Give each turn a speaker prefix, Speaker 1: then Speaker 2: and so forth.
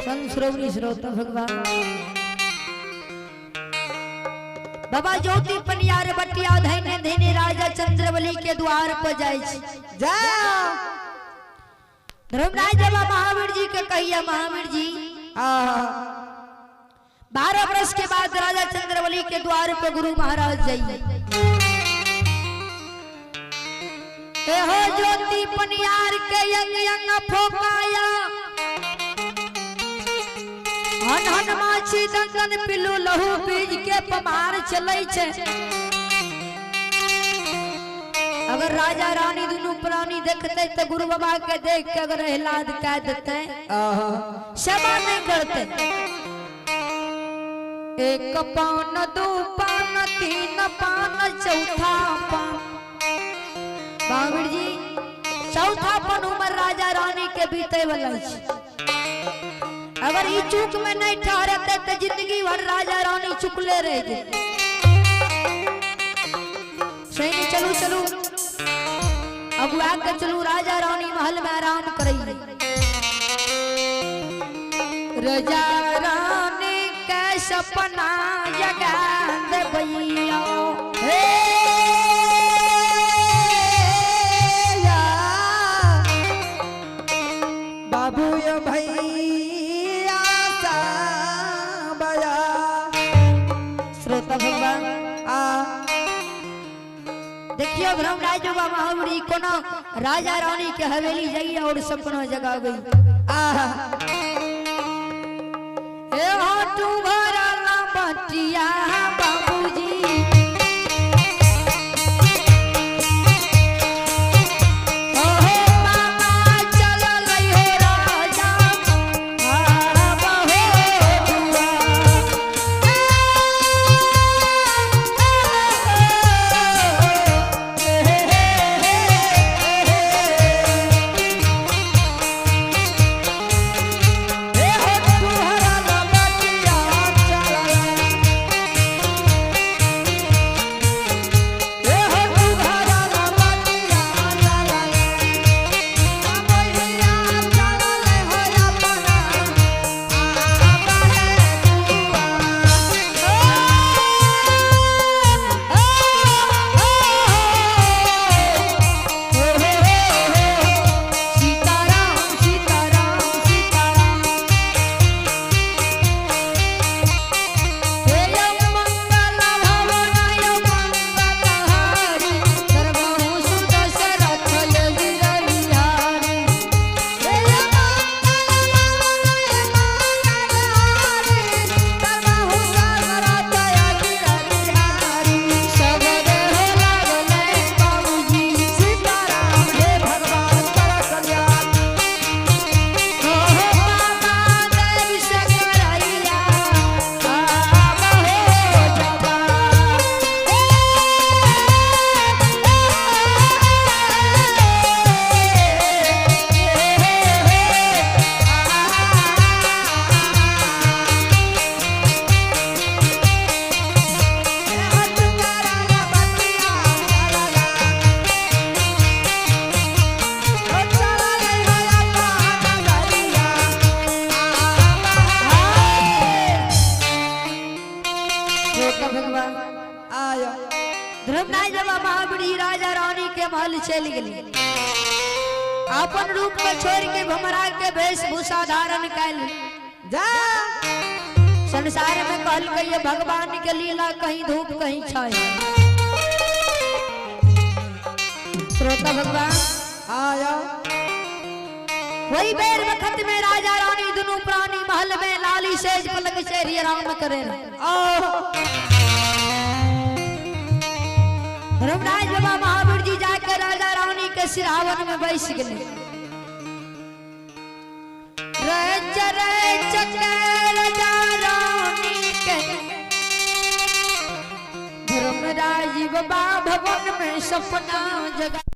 Speaker 1: संत श्रोमणी श्रोता भगवान बाबा ज्योति पनियार बटिया धैने धैने राजा चंद्रबली के द्वार पर जाय छी।
Speaker 2: जय।
Speaker 1: धर्मराज बाबा महावीर जी के कहिया, महावीर जी 12 वर्ष के बाद राजा चंद्रबली के द्वार पर गुरु महाराज जाइए। एहो ज्योति पनियार के यंग यंग फोकाया, हन हन माछी दंदन पिल्लू लहू बीज के पमार चलै छे। अगर राजा रानी दुनू प्राणी देखते तो गुरु बाबा के देख के अगर आह्लाद कह देते, सेवा नहीं करते। एक पान दो पान तीन पान चौथा पान, महावीर जी चौथा पान उम्र राजा रानी के बीते वाला छे। अगर ई चूक में नहीं ठहरते तो जिंदगी भर राजा रानी चुकले रह जेते। सही चलू चलू अगुआ के चलू राजा रानी महल में आराम करिए। राजा रानी के सपना जगा देबैया,
Speaker 2: हे या बाबू यो भैया साबया।
Speaker 1: श्रोता भगवान
Speaker 2: आ
Speaker 1: देखियो धर्मराज बाबा महावीर कोनो राजा रानी के हवेली जाइए और सपना जगा गई।
Speaker 2: आहा
Speaker 1: ए हाटू भरा बटिया बाबूजी, ओहो बाबा चल हो राजा बाबा हो दुआ।
Speaker 2: हे हो तुहरा बटिया चला, हे हो तुहरा बटिया चला, भैया चल हो अपना आबा है दुआ।
Speaker 1: सीताराम सीताराम सीताराम, हे मंगल भवनाय मंगलहारी, सर्वहु सुदशरथ यगिरविहारी।
Speaker 2: हे मंगल भवनाय मंगलहारी, सर्वहु सुदशरथ यगिरविहारी।
Speaker 1: सब देह लागले बाबूजी,
Speaker 2: सीताराम हे भगवान कर कल्याण।
Speaker 1: ओहो बाबा देव से करैया बाबा हो जबा। श्रोता भगवान धर्मराज बाबा महावीर राजा रानी के महल चल गए। अपन रूप में छोड़ के भमरा के वेशभूषा धारण कैल। संसार में कहल कहिए भगवान के लीला कहीं धूप कहीं छाया। श्रोता भगवान वही बेर वक्त में राजा रानी दोनों प्राणी महल में लाली सेज पलंग से आराम करे। धर्मराज बाबा महावीर जी जाकर राजा रानी के सिरावन में बैस गए। रच रच के राजा रानी के धर्मराज बाबा भवन में सपना जगा।